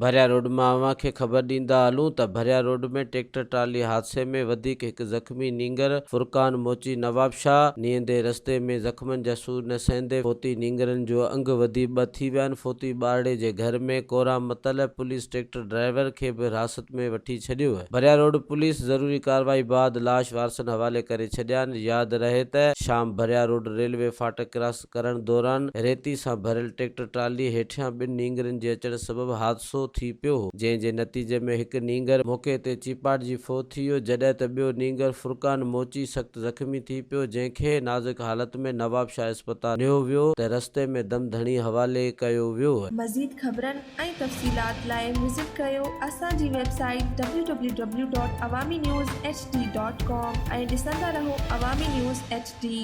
ڀريا road مان اوهان کي خبر ڏيندا هلون ته ڀريا روڊ ۾ ٽريڪٽر ٽرالي حادثي ۾ وڌيڪ هڪ زخمي نينگر فرقان موچي نوابشاهه نيئندي رستي ۾ زخمن جا سور نه سهندي فوتي نينگرن جو انگ وڌي ٻه ٿي ويا آهن فوتي ٻارڙي جي گهر ۾ ڪورام متل پوليس ٽريڪٽر ڊرائيور کي به حراست ۾ وٺي ڇڏيو ڀريا روڊ پوليس ضروري ڪارروائي بعد لاش وارثن حوالي ڪري ڇڏيا آهن ياد رهي ته شام ڀريا روڊ ريلوي ڦاٽڪ ڪراس ڪرڻ دوران ريتي سان ڀريل ٽريڪٽر ٽرالي هيٺيان ٻن نينگرن جي اچڻ سبب حادثو ٿي پيو هو، جنهن جي نتيجي ۾ هڪ نينگر موقعي تي چيپاٽجي فوت ٿي ويو، جڏهن ته ٻيو نينگر فرقان موچي سخت زخمي ٿي پيو، جنهن کي نازڪ حالت ۾ نوابشاهه اسپتال نيو ويو ته رستي ۾ دم ڌڻي حوالي ڪيو ويو. مزيد خبرن ۽ تفصيلات لاء وزٽ ڪريو اسان جي website W W W dot Awami news H D dot com ۽ ڏسندا رهو عوامي نيوز ايڇ ڊي.